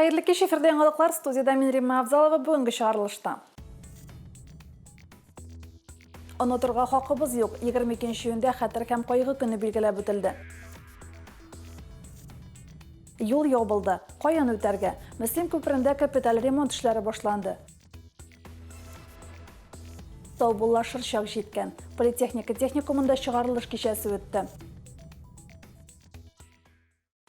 Хәерле кич, эфирда яңалыклар, студиядә мин Римма Авзалова, бүгенге чыгарылышта. Онытырга хакыбыз юк. 22 июньдә хәтер һәм кайгы көне билгеләп үтелде. Юл ябылды. Каян үтәргә? Мөслим күперендә капиталь ремонт эшләре башланды. Саубуллашыр чак җиткән. Политехника техникумында чыгарылыш кичәсе үтте.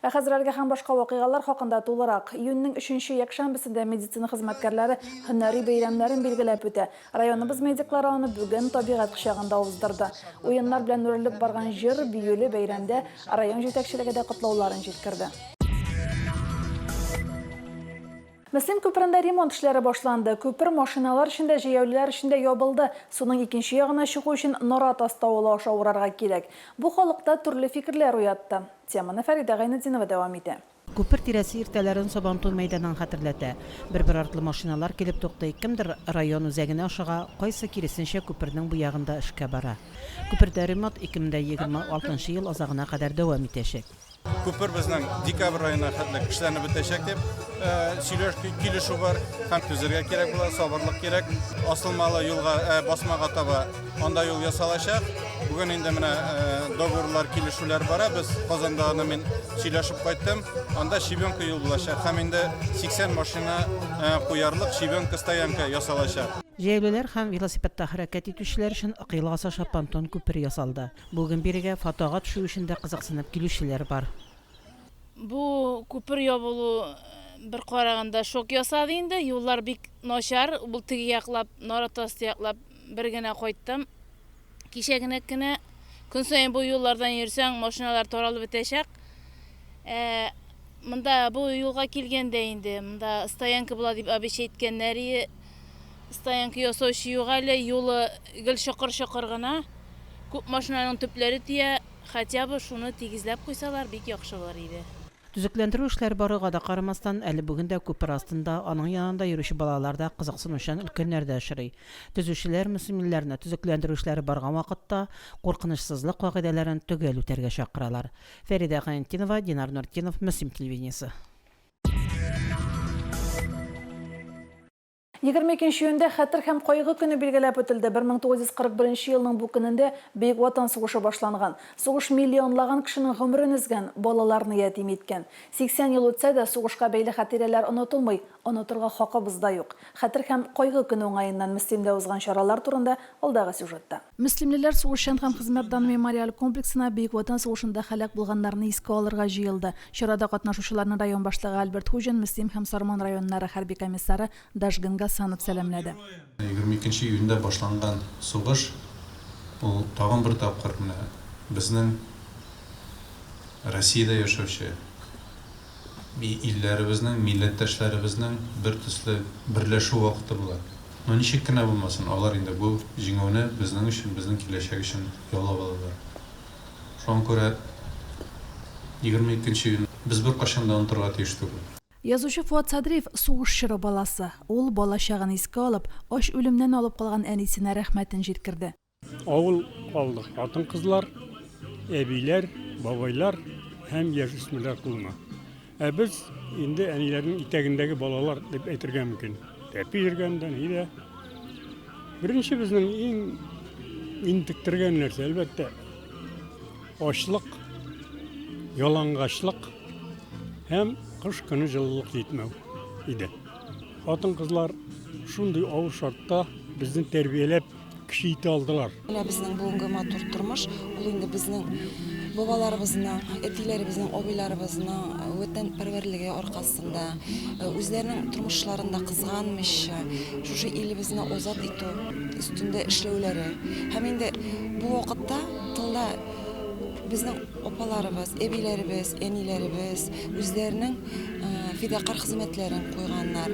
Ә хәзер әлеге һәм башка вакыйгалар хакында тулырак. Июньнең өченче якшәмбесендә медицина хезмәткәрләре һөнәри бәйрәмнәрен билгеләп үтә. Районыбыз медиклары аны бүген табигать кочагында уздырды. Уеннар белән үрелеп барган җыр, биюле бәйрәмдә район җитәкчелеге дә котлауларын җиткерде. Мөслим күперендә ремонт эшләре башланды. Күпер машиналар өчен дә, җәяүлеләр өчен дә ябылды. Суның икенче ягына чыгу өчен Нарат асты авылы аша урарга кирәк. Бу халыкта төрле фикерләр уятты. Теманы Фәридә Гайнетдинова дәвам итә. Күпер тирәсе иртәләрен Сабантуй мәйданын хәтерләтә. Бер-бер артлы машиналар килеп туктый, кемдер район үзәгенә ашыга, кайсы, киресенчә, күпернең бу ягында эшкә бара. Күпердә ремонт 2026 нчы ел азагына кадәр дәвам итәчәк. Күпер безнең декабрь аена хәтле эшләнеп бетәчәк дип сөйләш килешү бар. Һәм түзергә кирәк була, сабырлык кирәк. Асылмалы юлга, басмага таба анда юл ясалачак. Бүген инде менә договорлар, килешүләр бара. Без Казанда аны мин сөйләшеп кайттым. Анда щебенка юл булачак һәм инде 80 машина куярлык щебенка стоянка ясалачак. Җәяүлеләр һәм велосипедта хәрәкәт итүчеләр өчен Ык елгасы аша понтон күпере ясалды. Бүген бирегә фотога төшү өчен дә кызыксынып килүчеләр бар. Бу күпер ябылу бер караганда шок ясады инде. Юллар бик начар. Бу теге яклап, Нарат асты яклап бер генә кайттым. Кичә генә кенә көн саен бу юллардан йөрсәң, машиналар таралып бетәчәк. Ә монда бу юлга килгәндә инде, монда стоянка була дип обещать иткәннәр ие. Стоянка ясаучы юк әле, юлы гел чокыр-чокыр гына. Күп машинаның төпләре тия, хотя бы шуны тигезләп куйсалар, бик яхшы булыр иде. Төзекләндерү эшләре баруга да карамастан, әле бүген дә күпер астында, аның янында йөрүче балалар да, кызыксынучан өлкәннәр дә очрый. Төзүчеләр мөслимлеләрне төзекләндерү эшләре барган вакытта куркынычсызлык кагыйдәләрен төгәл үтәргә чакыралар. Фәридә Гайнетдинова, Динар Нуртдинов, Мөслим телевидениесе. 22 июньдә Хәтер һәм кайгы көне билгеләп үтелде. 1941 елның бу көнендә Бөек Ватан сугышы башланган. Сугыш миллионлаган кешенең гомерен өзгән, балаларны ятим иткән. 80 ел үтсә дә, сугышка бәйле хатирәләр онытылмый, онытырга хакыбыз да юк. Хәтер һәм кайгы көне уңаеннан Мөслимдә узган чаралар турында алдагы сюжетта. Мөслимлеләр Сугышчан һәм хезмәт даны мемориаль комплексына Бөек Ватан сугышында һәлак булганнарны искә алырга җыелды. Чарада катнашучыларны район башлыгы Альберт Хуҗин, Мөслим һәм Сарман районнары хәрби комиссары Дашгын Гасанов сәламләде. 22 нче июньдә башланган сугыш, ул тагын бер тапкыр менә безнең Россиядә яшәүче илләребезнең, милләттәшләребезнең бер төсле берләшү вакыты була. Но ничек кенә булмасын, алар инде бу җиңүне безнең өчен, безнең киләчәк өчен яулап алалар. Шуңа күрә 22 нче июнь без беркайчан да онытырга тиеш түгел. Язучы Фоат Садриев, сугыш чоры баласы. Ул, балачагын искә алып, ач үлемнән алып калган әнисенә рәхмәтен җиткерде. Авыл калды хатын-кызлар, әбиләр, бабайлар һәм яшүсмерләр кулына. Ә без инде әниләрнең итәгендәге балалар дип әйтергә мөмкин. Тәпи йөргәндә, нидә. Беренче безнең иң интектергән нәрсә, әлбәттә, ачлык, ялангачлык һәм кыш көне җылылык җитмәү иде. Хатын-кызлар шундый авыр шартта безне тәрбияләп кеше итә алдылар. Менә безнең бүгенге матур тормыш, ул инде безнең бабаларыбызның, әтиләребезнең, абыйларыбызның ватанпәрвәрлеге аркасында, үзләренең тормышларын да кызганмыйча, шушы илебезне азат итү өстендә эшләүләре. Һәм инде бу вакытта тылда безнең апаларыбыз, әбиләребез, әниләребез үзләренең фидакарь хезмәтләрен куйганнар.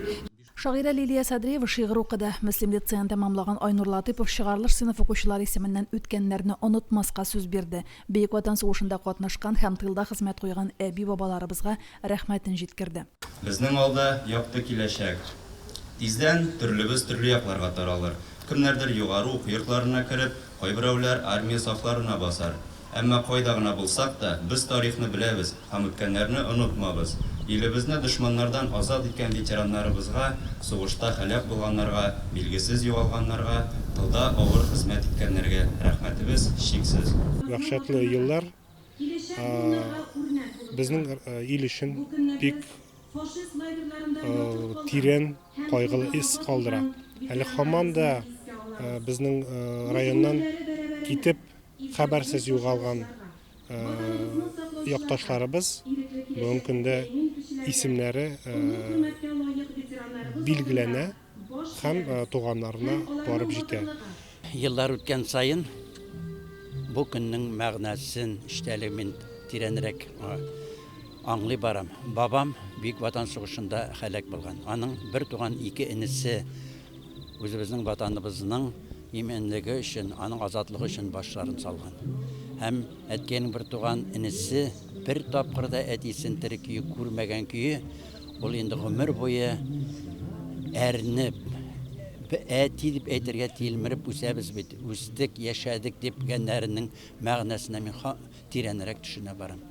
Шагыйрә Лилия Садриева шигырь укыды. Мөслим лицеен тәмамлаган Айнур Латыйпов чыгарылыш сыйныф укучылары исеменнән үткәннәрне онытмаска сүз бирде. Бөек Ватан сугышында катнашкан һәм тылда хезмәт куйган әби-бабаларыбызга рәхмәтен җиткерде. Безнең алда якты киләчәк. Тиздән төрлебез төрле якларга таралыр. Кемнәрдер югары уку йортларына кереп, кайберәүләр армия сафларына басар. Әмма кайда гына булсак та, без тарихны беләбез һәм үткәннәрне онытмабыз. Илебезне дошманнардан азат иткән ветераннарыбызга, сугышта һәлак булганнарга, билгесез югалганнарга, тылда авыр хезмәт иткәннәргә рәхмәтебез чиксез. Вәхшәтле еллар безнең ил өчен бик тирән кайгылы эз калдыра. Әле һаман да безнең районнан китеп хәбәрсез югалган якташларыбыз бүгенге көндә исемнәре билгеләнә һәм туганнарына барып җитә. Еллар үткән саен бу көннең мәгънәсен, эчтәлеген мин тирәнрәк аңлый барам. Бабам Бөек Ватан сугышында һәлак булган. Аның бертуган ике энесе үзебезнең Ватаныбызның иминлеге өчен, аның азатлыгы өчен башларын салган. Һәм әткәйнең бертуган энесе бер тапкыр да әтисен тере көе күрмәгән көе, ул инде гомер буе әрнеп, әти дип әйтергә тилмереп үсәбез бит, үстек, яшәдек дип гәннәренең мәгънәсенә мин тирәнрәк төшенә барам.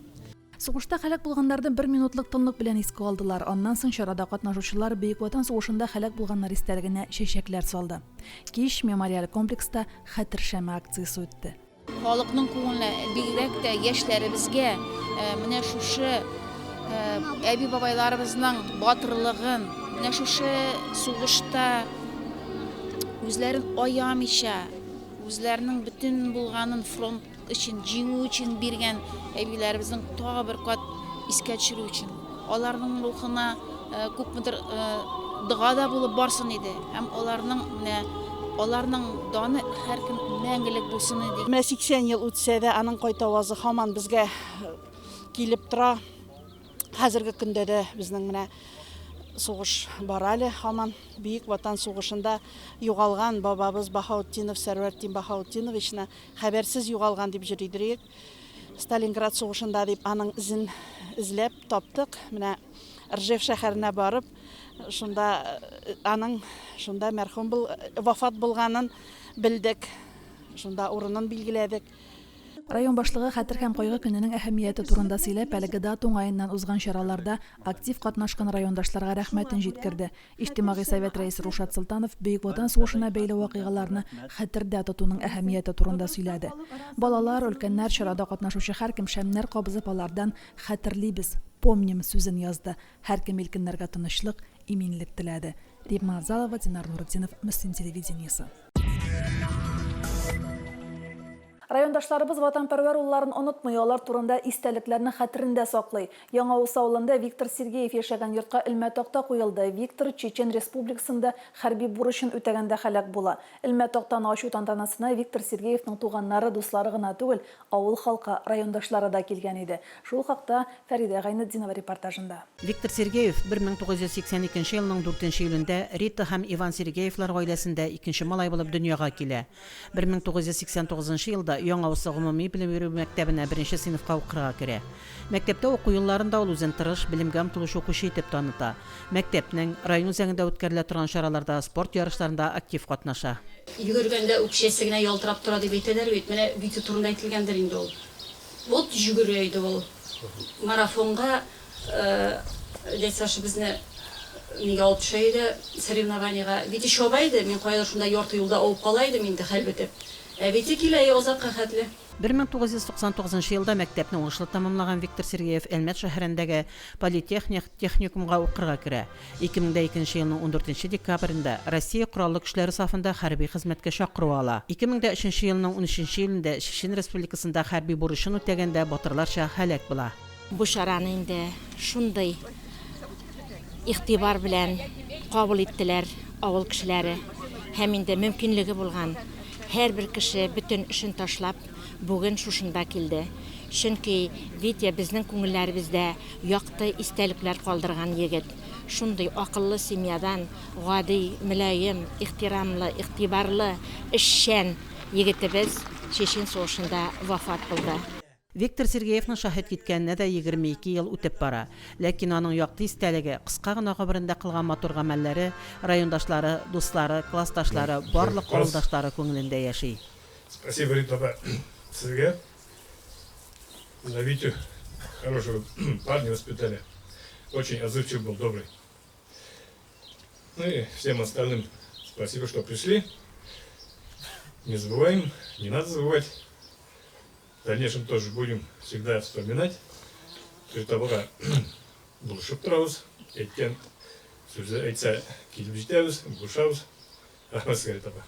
Сугышта һәлак булганнарны бер минутлык тынлык белән искә алдылар. Аннан соң чарада катнашучылар Бөек Ватан сугышында һәлак булганнар истәлегенә чәчәкләр салды. Кич мемориаль комплекста Хәтер шәме акциясе үтте. Халыкның күңеленә, бигрәк тә яшьләребезгә менә шушы әби-бабайларыбызның батырлыгын, менә шушы сугышта үзләрен аямыйча, үзләренең бөтен булганын фронт өчен, җиңү өчен биргән әбиләребезнең тагы бер кат искә төшерү өчен, аларның рухына күпмедер дога да булып барсын иде һәм аларның менә аларның даны һәркем мәңгелек булсын иде. Менә 80 ел үтсә дә, аның кайтавазы һаман безгә килеп тора. Хәзерге көндә дә безнең менә сугыш бара әле һаман. Бөек Ватан сугышында югалган бабабыз Баһаутдинов Сәрвәртдин Баһаутдиновичны Хәбәрсез югалган дип җөридериек. Сталинград сугышында дип аның эзен эзләп таптык. Менә Ржев шәһәренә барып, шунда аның шунда мәрхүм бул, вафат булганын белдек. Шунда урынын билгеләдек. Район башлыгы Хәтер һәм кайгы көненең әһәмияте турында сөйләп, әлеге дата уңаеннан узган чараларда актив катнашкан райондашларга рәхмәтен җиткерде. Иҗтимагый совет рәисе Рушат Солтанов Бөек Ватан сугышына бәйле вакыйгаларны хәтердә тотуның әһәмияте турында сөйләде. Балалар, өлкәннәр, чарада катнашучы һәркем шәмнәр кабызып алардан Хәтерлибез, Помним сүзен язды. Һәркем ил-көннәргә тынычлык, иминлек теләде. Римма Авзалова, Динар Нуретдинов, Мөслим телевидениесе. Райондашларыбыз ватанпәрвәр улларын онытмый, алар турында истәлекләрне хәтерендә саклый. Яңа Усы авылында Виктор Сергеев яшәгән йортка элмә такта куелды. Виктор Чечен Республикасында хәрби бурычын үтәгәндә һәлак була. Элмә тактаны ачу тантанасына Виктор Сергеевның туганнары, дуслары гына түгел, авыл халкы, райондашлары да килгән иде. Шул хакта Фәридә Гайнетдинова репортажында. Виктор Сергеев 1982 елның дүртенче июлендә Рита һәм Иван Сергеевлар гаиләсендә икенче малай булып дөньяга килә. 1989 елда Яңа Усы гомуми белем бирү мәктәбенә беренче сыйныфка укырга керә. Мәктәптә уку елларында ул үзен тырыш, белемгә омтылучы укучы итеп таныта. Мәктәпнең, район үзәгендә үткәрелә торган чараларда, спорт ярышларында актив катнаша. Йөгергәндә үкчәсе генә ялтырап тора дип әйтәләр бит, менә Витя турында әйтелгәндер инде ул. Вот җөгерә иде ул. Марафонга Дядя Саша безне нигә алып төшә иде, соревнованиегә. Витя чаба иде, мин каядыр шунда ярты юлда авып кала идем инде, хәл бетеп. Ә Витя килә и озакка хәтле. 1999 елда мәктәпне уңышлы тәмамлаган Виктор Сергеев Әлмәт шәһәрендәге политехник техникумга укырга керә. 2002 нче елның ундүртенче декабрендә Россия Кораллы Көчләре сафында хәрби хезмәткә чакыру ала. 2003 нче елның унөченче июлендә Чечен Республикасында хәрби бурычын үтәгәндә батырларча һәлак була. Бу чараны инде шундый игътибар белән кабул иттеләр авыл кешеләре һәм инде мөмкинлеге булган һәрбер кеше бөтен эшен ташлап бүген шушында килде. Чөнки Витя безнең күңелләребездә якты истәлекләр калдырган егет. Шундый акыллы семьядан, гади, мөлаем, ихтирамлы, игътибарлы, эшчән егетебез Чечен сугышында вафат булды. Виктор Сергеевның шаһит киткәненә дә 22 ел үтеп бара. Ләкин аның якты истәлеге, кыска гына гомерендә кылган матур гамәлләре райондашлары, дуслары, классташлары, барлык авылдашлары күңелендә яши. Спасибо, Рита апа, сезгә. За Витю, хорошего парня воспитали. Очень отзывчив был, добрый. Ну и всем остальным спасибо, что пришли. Не забываем, не надо забывать. В дальнейшем тоже будем всегда вспоминать. Рита апага булышып торабыз. Әйткән сүзе әйтсә килеп җитәбез, булышабыз. Рәхмәт сезгә, Рита апа.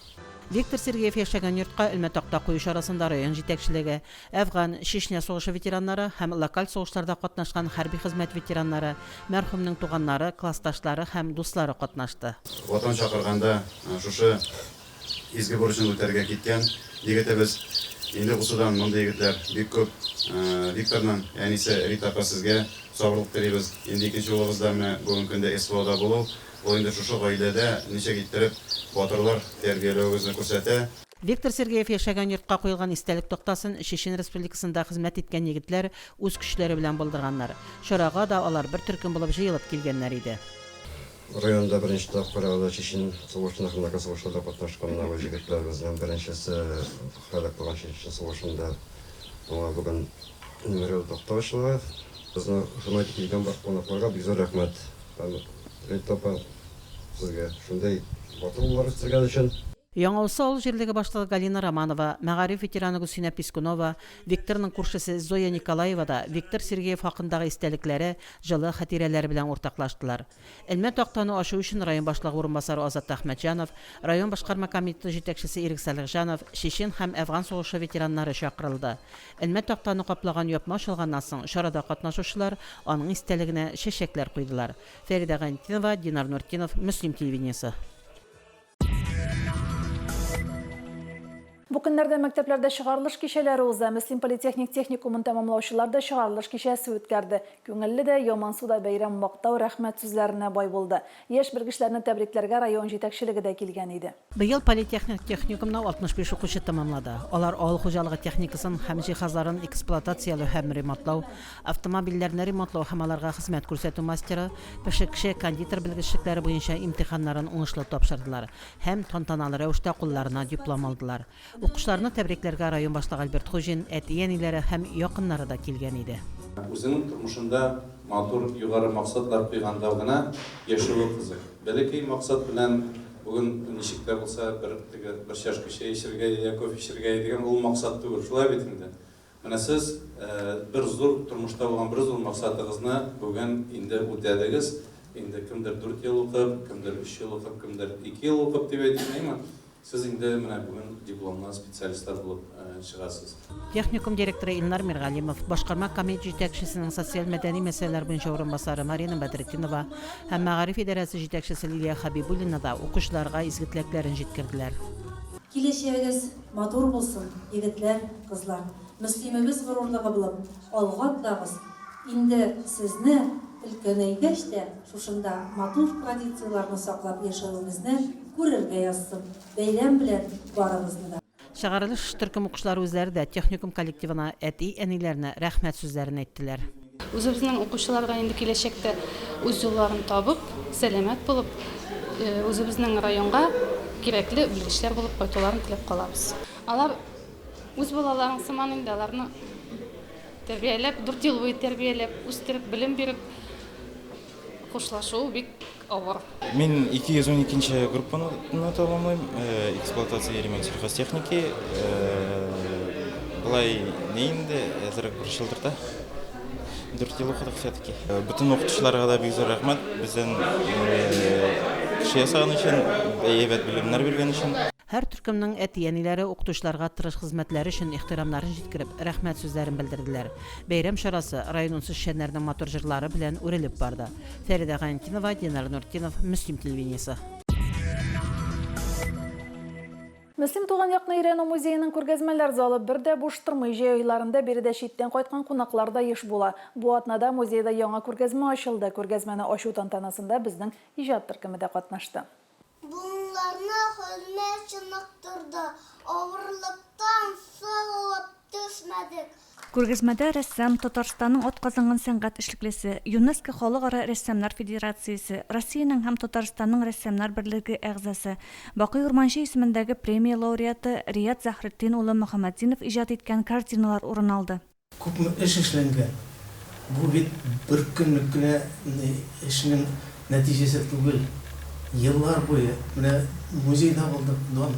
Виктор Сергеев яшәгән йортка элмә такта кую чарасында район җитәкчелеге, Әфган, Чечня сугышы ветераннары һәм локаль сугышларда катнашкан хәрби хезмәт ветераннары, мәрхүмнең туганнары, классташлары һәм дуслары катнашты. Ватан чакырганда шушы изге бурычын үтәргә киткән егетебез. Инде Усыдан мондый егетләр бик күп. Викторның әнисе Рита апа сезгә сабырлык телибез. Инде икенче улыгыз да менә бүгенге көндә СВОда булу, ул инде шушы гаиләдә ничек иттереп батырлар тәрбияләвегезне күрсәтә. Виктор Сергеев яшәгән йортка куелган истәлек тактасын Чечен Республикасында хезмәт иткән егетләр үз көчләре белән булдырганнар. Чарага да алар бер төркем булып җыелып килгәннәр иде. Районда беренче тапкыр әле Чечен сугышында һәм Афган сугышында катнашкан менә бу җегетләребезнең беренчесе һәлак булган Чечен сугышында. Моңа бүген мемориал такта ачыла. Безне хөрмәт итеп килгән бар кунакларга бик зур рәхмәт. Һәм Рита апа, сезгә шундый батыр уллар үстергән өчен. Яңа Усы авыл җирлеге башлыгы Галина Романова, мәгариф ветераны Гөлсинә Пискунова, Викторның күршесе Зоя Николаева да Виктор Сергеев хакындагы истәлекләре, җылы хатирәләре белән уртаклаштылар. Элмә тактаны ачу өчен район башлыгы урынбасары Азат Әхмәтҗанов, район башкарма комитеты җитәкчесе Ирек Салихҗанов, Чечен һәм Әфган сугышы ветераннары чакырылды. Элмә тактаны каплаган япма ачылганнан соң, чарада катнашучылар аның истәлегенә чәчәкләр куйдылар. Фәридә Гайнетдинова, Динар Нуртдинов, Мөслим телевидениесе. Бу көннәрдә мәктәпләрдә чыгарылыш кичәләре уза. Мөслим политехник техникумын тәмамлаучылар да чыгарылыш кичәсе үткәрде. Күңелле дә, ямансу да бәйрәм мактау, рәхмәт сүзләренә бай булды. Яшь белгечләрне тәбрикләргә район җитәкчелеге дә килгән иде. Быел политехник техникумны 65 укучы тәмамлады. Алар авыл хуҗалыгы техникасын һәм җиһазларын эксплуатацияләү һәм ремонтлау, автомобильләрне ремонтлау һәм аларга хезмәт күрсәтү мастеры, пешекче, кондитер белгечлекләре буенча имтиханнарын уңышлы тапшырдылар һәм тантаналы рәвештә кулларына диплом алдылар. Укучыларны тәбрикләргә район башлыгы Альберт Хуҗин, әти-әниләре һәм якыннары да килгән иде. Үзеңнең тормышында матур, югары максатлар куйганда гына яшәве кызык. Бәләкәй максат белән бүген ничек тә булса бер теге бер чашка чәй эчергә я кофе эчергә дигән ул максат түгел, шулай бит инде. Менә сез бер зур тормышта булган бер зур максатыгызны бүген инде үтәдегез. Инде кемдер дүрт ел укып, кемдер өч ел укып, кемдер ике ел укып дип әйтим, әйеме? Сез инде менә бүген дипломлы специалистлар булып чыгасыз. Техникум директоры Илнар Миргалимов, башкарма комитет җитәкчесенең социаль-мәдәни мәсьәләләр буенча урынбасары Марина Бәдретдинова һәм мәгариф идарәсе җитәкчесе Лилия Хәбибуллина да укучыларга изге теләкләрен җиткерделәр. Киләчәгегез матур булсын, егетләр, кызлар. Мөслимебез горурлыгы булып, алга атлагыз. Инде сезне, өлкәнәйгәч тә, шушында матур традицияләрне саклап яшәвегезне күрергә язсын. Бәйрәм белән барыгызны да! Чыгарылыш төркем укучылары үзләре дә техникум коллективына, әти-әниләренә рәхмәт сүзләрен әйттеләр. Үзебезнең укучыларга инде киләчәктә үз юлларын табып, сәламәт булып, үзебезнең районга кирәкле белгечләр булып кайтуларын теләп калабыз. Алар үз балаларың сыман инде, аларны тәрбияләп, дүрт ел буе тәрбияләп, үстереп, белем биреп хушлашу бик авыр. Мин 212 нче группаны тәмамлыйм, эксплуатация и ремонт сельхозтехники. Болай ни инде, әзрәк борчылдырта. Дүрт ел укыдык все-таки. Бөтен укытучыларга да бик зур рәхмәт, бездән кеше ясаган өчен, әйбәт белемнәр биргән өчен. Һәр төркемнең әти-әниләре укытучыларга тырыш хезмәтләре өчен ихтирамнарын җиткереп, рәхмәт сүзләрен белдерделәр. Бәйрәм чарасы район үзешчәннәренең матур җырлары белән үрелеп барды. Фәридә Гайнетдинова, Динар Нуртдинов, Мөслим телевидениесе. Мөслим туган якны өйрәнү музееның күргәзмәләр залы бер дә буш тормый. Җәй айларында биредә читтән кайткан кунаклар да еш була. Бу атнада музейда яңа күргәзмә ачылды. Күргәзмәне ачу тантанасында безнең иҗат төркеме дә катнашты. Буыннарны хезмәт чыныктырды, авырлыктан сыгылып төшмәдек. Күргәзмәдә рәссам, Татарстанның атказанган сәнгать эшлеклесе, ЮНЕСКО Халыкара рәссамнар федерациясе, Россиянең һәм Татарстанның Рәссамнар берлеге әгъзасы, Бакый Урманче исемендәге премия лауреаты Рият Заһретдин улы Мөхәммәтдинов иҗат иткән картиналар урын алды. Күпме эш эшләнгән. Бу бит бер көнлек кенә эшнең нәтиҗәсе түгел. Еллар буе менә музейда булдык, Дон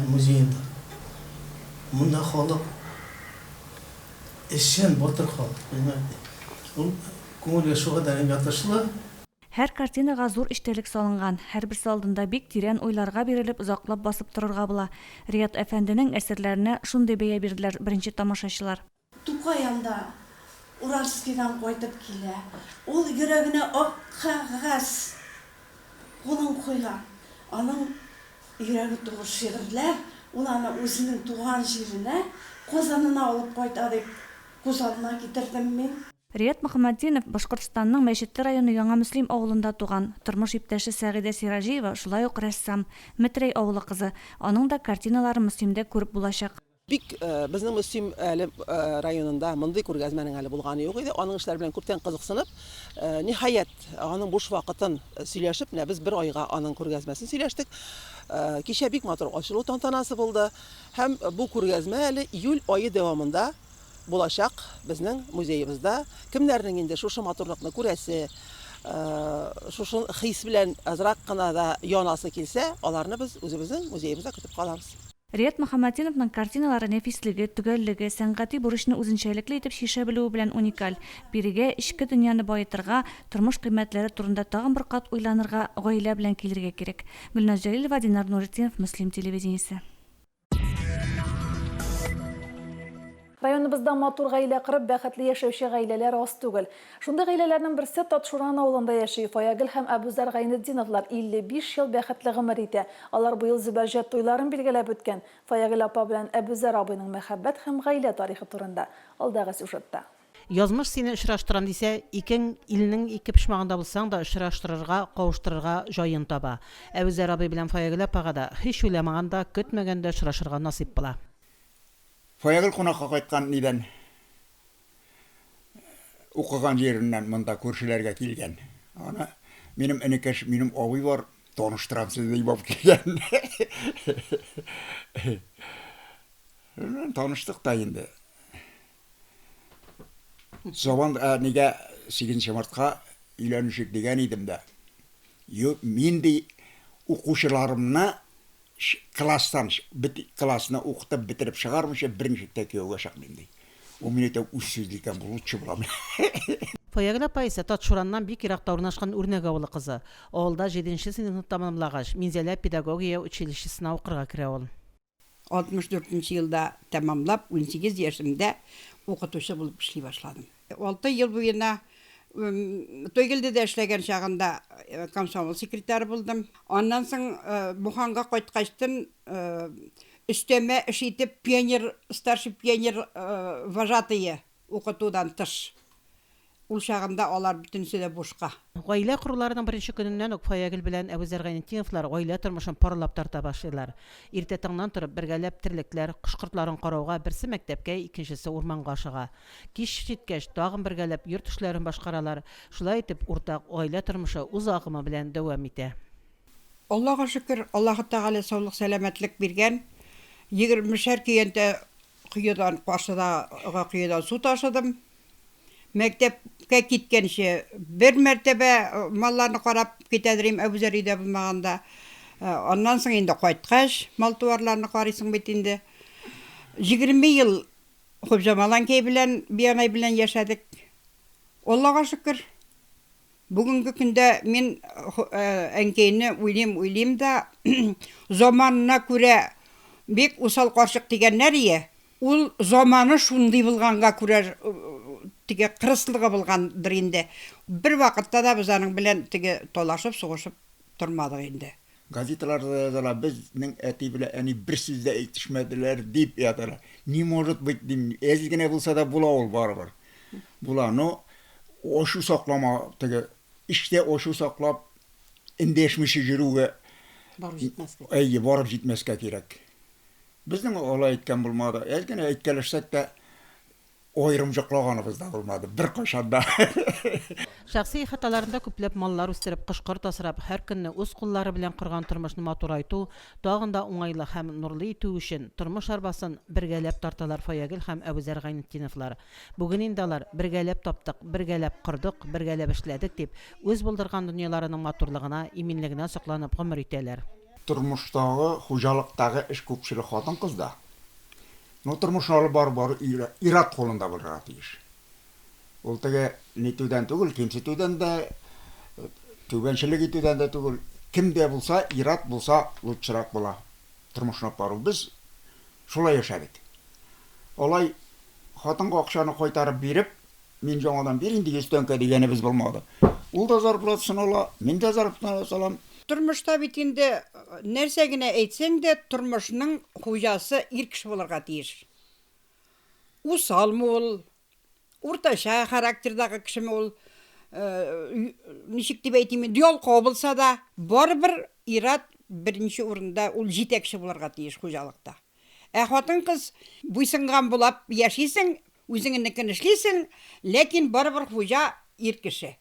музеенда. Монда халык эшчән, батыр халык, понимаете. Ул күңелгә шулкадәр ятышлы. Һәр картинага зур эчтәлек салынган, һәрберсе алдында бик тирән уйларга бирелеп озаклап басып торырга була. Рият әфәнденең әсәрләренә шундый бәя бирделәр беренче тамашачылар. Тукай анда Уральскидан кайтып килә. Ул йөрәгенә ак кәгазь кулын куйган. Аның йөрәге тулы шигырьләр, ул аны үзенең туган җиренә, Казанына алып кайта дип күз алдына китердем мин. Рият Мөхәммәтдинов Башкортстанның Мәчетле районы Яңа Мөслим авылында туган. Тормыш иптәше Сәгыйдә Сираҗиева шулай ук рәссам, Метрәй авылы кызы. Аның да картиналарын Мөслимдә күреп булачак. Бик безнең Мөслим әле районында мондый күргәзмәнең әле булганы юк иде. Аның эшләре белән күптән кызыксынып, ниһаять, аның буш вакытын сөйләшеп, менә без бер айга аның күргәзмәсен сөйләштек. Кичә бик матур ачылу тантанасы булды. Һәм бу күргәзмә әле июль ае дәвамында булачак безнең музеебызда. Кемнәрнең инде шушы матурлыкны күрәсе, шушы хис белән азрак кына да янасы килсә, аларны без үзебезнең музеебызда көтеп калабыз. Рият Мөхәммәтдиновның картиналары нәфислеге, төгәллеге, сәнгати бурычны үзенчәлекле итеп чишә белүе белән уникаль. Бирегә эчке дөньяны баетырга, тормыш кыйммәтләре турында тагын бер кат уйланырга, гаилә белән килергә кирәк. Гөлназ Җәлилова, Динар Нуретдинов, Мөслим телевидениесе. Районыбызда матур гаилә корып, бәхетле яшәүче гаиләләр аз түгел. Шундый гаиләләрнең берсе Татшуран авылында яши. Фаягөл һәм Әбүзәр Гайнетдиновлар 55 ел бәхетле гомер итә. Алар быел зөбәрҗәт туйларын билгеләп үткән. Фаягөл апа белән Әбүзәр абыйның мәхәббәт һәм гаилә тарихы турында, алдагы сюжетта. Язмыш сине очраштырам дисә, икең илнең ике почмагында булсаң да очраштырырга, кавыштырырга җаен таба. Әбүзәр абый белән Фаягөл апага да, һич уйламаганда, көтмәгәндә очрашырга насыйп була. Фаягөл кунакка кайткан нидән, укыган җиреннән монда күршеләргә килгән. Аны минем энекәш, минем абый бар, таныштырам сезне дип алып килгән. Таныштык та инде. Сабан ә, нигә 8 мартка өйләнешик дигән идем дә. Юк, мин ди укучыларымны класстан бит классны укытып бетереп чыгармыйча берничек тә кияүгә чыкмыйм ди. Ул мин әйтәм, үз сүзле икән бу, лучше булам. Фаягөл апа исә Татшураннан бик еракта урнашкан Үрнәк авылы кызы. Авылда җиденче сыйныфны тәмамлагач, Минзәлә педагогия училищесына укырга керә ул. 64 нче елда тәмамлап, 18 яшемдә укытучы булып эшли башладым. Алты ел буена Тойгелдедә эшләгән чагында комсомол секретаре булдым. Аннан соң Буханга кайткачтын өстәмә эш итеп пионер, старший пионер вожатые укытудан тыш Ул чагында алар бөтенесе дә бушка. Гаилә коруларының беренче көненнән үк Фаягөл белән Әбүзәр Гайнетдиновлар гаилә тормышын парлап тарта башлыйлар. Иртә таңнан торып, бергәләп терлекләр, кош-кортларын карауга берсе мәктәпкә, икенчесе урманга ашыга. Кич җиткәч, тагын бергәләп йорт эшләрен башкаралар. Шулай итеп, уртак гаилә тормышы үз агымы белән дәвам итә. Аллага шөкер, Аллаһы Тәгалә саулык-сәламәтлек биргән. Егермешәр көянтә коедан, каршыдагы коедан су ташыдым. Мәктәпкә киткәнче бер мәртәбә малларны карап китәдер идем, Әбүзәр өйдә булмаганда. Аннан соң инде кайткач, мал-туарларны карыйсың бит инде. 20 ел Хупҗамал әнкәй белән, бианай белән яшәдек. Аллага шөкер. Бүгенге көндә мин әнкәйне уйлыйм, уйлыйм да, заманына күрә бик усал карчык дигәннәр ие. Ул заманы шундый булганга күрә теге кырыслыгы булгандыр инде. Бервакытта да без аның белән теге талашып, сугышып тормадык инде. Газеталарда да язалар, безнең әти белән әни бер сүз дә әйтешмәделәр, дип язалар. Не может быть, дим, әз генә булса да була ул барыбер. Була, но ачу саклама, теге эчтә ачу саклап, эндәшмичә йөрүгә Барып җитмәскә. Әйе, барып җитмәскә кирәк. Безнең алай әйткән булмады. Әз генә әйткәләшсәк тә, Аерым йоклаганыбыз да булмады, беркайчан да. Шәхси ихаталарында күпләп маллар үстереп, кош-корт асрап, һәр көнне үз куллары белән корган тормышны матурайту, тагын да уңайлы һәм нурлы итү өчен тормыш арбасын бергәләп тарталар Фаягөл һәм Әбүзәр Гайнетдиновлар. Бүген инде алар, бергәләп таптык, бергәләп кордык, бергәләп эшләдек дип, үз булдырган дөньяларының матурлыгына, иминлегенә сокланып гомер итәләр. Тормыштагы, хуҗалыктагы эш күпчелек хатын-кызда. Ну, тормышны алып бару бары ир-ат кулында булырга тиеш. Ул теге нитүдән түгел, кимсетүдән дә, түбәнчелек итүдән дә түгел. Кем дә булса, ир-ат булса, лучшерак була тормышны алып бару. Без шулай яшәдек. Алай хатынга акчаны кайтарып биреп, мин яңадан бир инде 100 тәңкә дигәнебез булмады. Ул да зарплатасын ала, мин дә зарплатаны алам. Тормышта бит инде нәрсә генә әйтсәң дә, тормышның хуҗасы ир кеше булырга тиеш. Усалмы ул, уртача характердагы кешеме ул, ничек дип әйтим инде, ялкау булса да, барыбер ир-ат беренче урында, ул җитәкче булырга тиеш хуҗалыкта. Ә хатын-кыз буйсынган булап яшисең, үзеңнекен эшлисең, ләкин барыбер хуҗа ир кеше.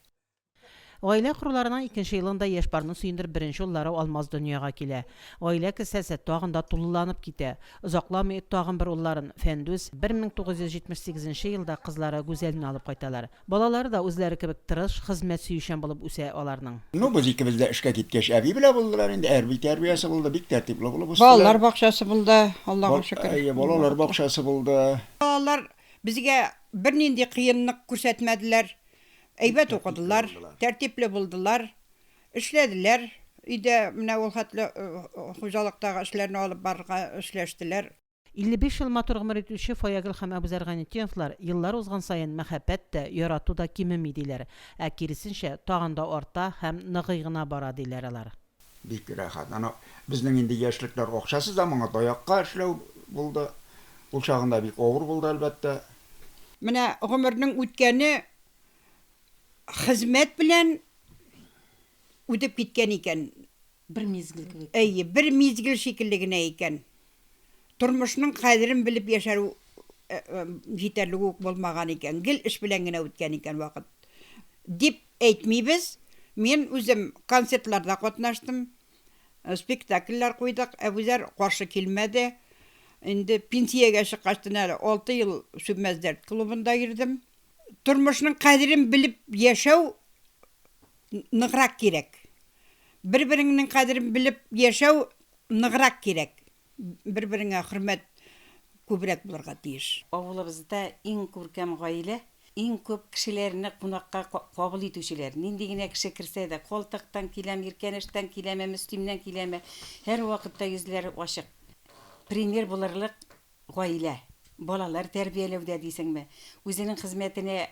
Гаилә коруларының икенче елында яшь парны сөендереп беренче уллары Алмаз дөньяга килә. Гаилә кесәсе тагын да тулыланып китә. Озакламый тагын бер улларын, Фәндүс, 1978 нче елда кызлары Гүзәлне алып кайталар. Балалары да үзләре кебек тырыш, хезмәт сөючән булып үсә аларның. Ну, без икебез дә эшкә киткәч, әби белән булдылар инде, әрби тәрбиясе булды, бик тәртипле булып үстеләр. Балалар бакчасы булды, Аллага шөкер. Әйе, балалар бакчасы булды. Балалар безгә бернинди кыенлык күрсәтмәделәр. Әйбәт укыдылар, тәртипле булдылар, эшләделәр. Өйдә менә ул хәтле хуҗалыктагы эшләрне алып барырга эшләштеләр. 55 ел матур гомер итүче Фаягөл һәм Әбүзәр Гайнетдиновлар еллар узган саен мәхәббәт тә, ярату да кимеми, диләр. Ә киресенчә, тагын да арта һәм ныгый гына бара, диләр алар. Бик рәхәт. Ана безнең инде яшьлекләр акчасыз да моңа таякка эшләү булды. Ул чагында бик авыр булды, әлбәттә. Менә гомернең үткәне хезмәт белән үтеп киткән икән. Бер мизгел кебек. Әйе, бер мизгел шикелле генә икән. Тормышның кадерен белеп яшәрү җитәрлек үк булмаган икән. Гел эш белән генә үткән икән вакыт. Дип әйтмибез. Мин үзем концертларда катнаштым, спектакльләр куйдык. Әбүзәр каршы килмәде. Инде пенсиягә чыккачтын әле алты ел Сүнмәс дәрт клубында йөрдем. Тормышның кадерен белеп яшәү ныграк кирәк. Бер-береңнең кадерен белеп яшәү ныграк кирәк. Бер-береңә хөрмәт күбрәк булырга тиеш. Авылыбызда иң күркәм гаилә, иң күп кешеләрне кунакка кабул итүчеләр. Нинди генә кеше керсә дә, Калтактан киләме, Иркәнәштән киләме, Мөслимнән киләме, һәрвакытта йөзләре ачык. Пример булырлык гаилә. Балалар тәрбияләүдә дисеңме, үзенең хезмәтенә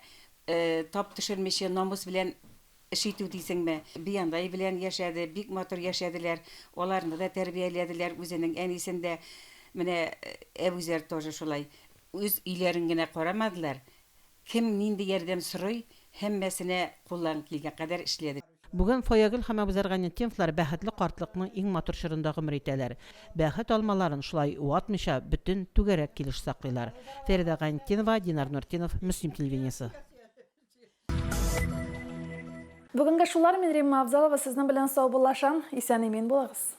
тап төшермичә, намус белән эш итү дисеңме. Биандай белән яшәде, бик матур яшәделәр. Аларны да тәрбияләделәр, үзенең әнисен дә. Менә Әбүзәр тоже шулай. Үз өйләрен генә карамадылар, кем нинди ярдәм сорый, һәммәсенә куллан килгән кадәр эшләде. Бүген Фаягөл һәм Әбүзәр Гайнетдиновлар бәхетле картлыкның иң матур чорында гомер итәләр. Бәхет алмаларын шулай ватмыйча, бөтен, түгәрәк килеш саклыйлар. Фәридә Гайнетдинова, Динар Нуртдинов, Мөслим телевидениесе. Бүгенгә шулар, мин Римма Авзалова сезнең белән саубуллашам. Исән-имин булыгыз.